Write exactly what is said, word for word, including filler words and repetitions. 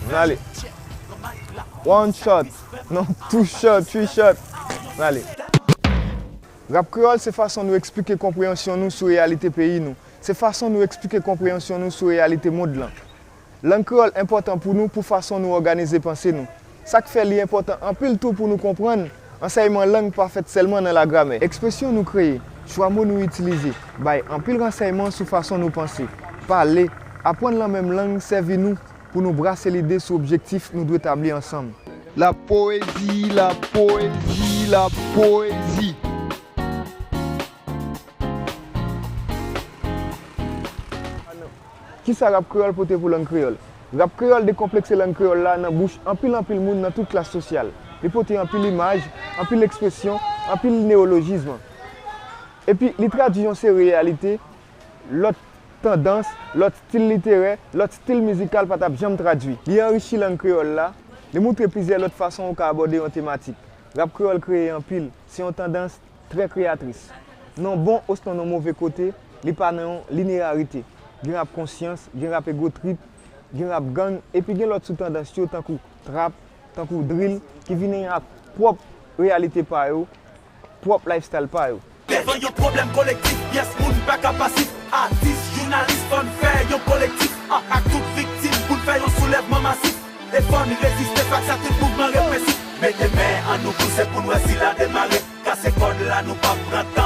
N ale. One shot. Non, two shot, three shot. N ale. Rap kreyòl se fason nou eksplike konpreyansyon nou sou reyalite peyi nou. Se fason nou eksplike konpreyansyon nou sou reyalite mond lan. Lang kreyòl enpòtan pou nou pou fason nou òganize panse nou. Sa k fè li enpòtan anpil tou pou nou konprann ansèyman lang pa fèt sèlman nan lagramè. Ekspresyon nou kreye, chwa mo nou itilize, bay anpil ransèyman sou fason nou panse, pale, aprann lan menm lang sèvi nou pou nou brase lide sou objektif nou dwe tabli ansanm. La poésie, la poésie, la poésie. Kisa rap kreyòl pote pou lang kreyòl? Rap kreyòl dekonplekse lang kreyòl la nan bouch anpil anpil moun nan tout klas sosyal. Li pote anpil imaj, anpil ekspresyon, anpil neyolojizm. Epi li tradui yon seri reyalite, lòt tandans, lòt stil literè, lòt stil mizikal pa t ap janm tradui. Li anrichi lang kreyòl la, li moutre plizyè lòt fason ou ka abòde yon tematik. Rap kreyòl kreye anpil, se yon tandans trè kreyatris. Nan bon osnon nan move kote, li pa nan yon linearite. Gen rap konsyans, gen rap ego trip, gen rap gang, epi gen lòt sou tandans yo tankou trap, tankou drill, ki vini ak pwòp reyalite pa yo, pwòp lifestyle pa yo. Devan yon pwoblèm kolektif, pyès moun pa ka pasif. Atis, jounalis, fò n fè yon kolektif, ah, ak tout viktim pou n fè yon soulèvman masif. E fò n reziste fas a tout mouvman represif. Mete men an nou pouse pou n wè si l a demare. Kase kòd la, nou p ap pran tan.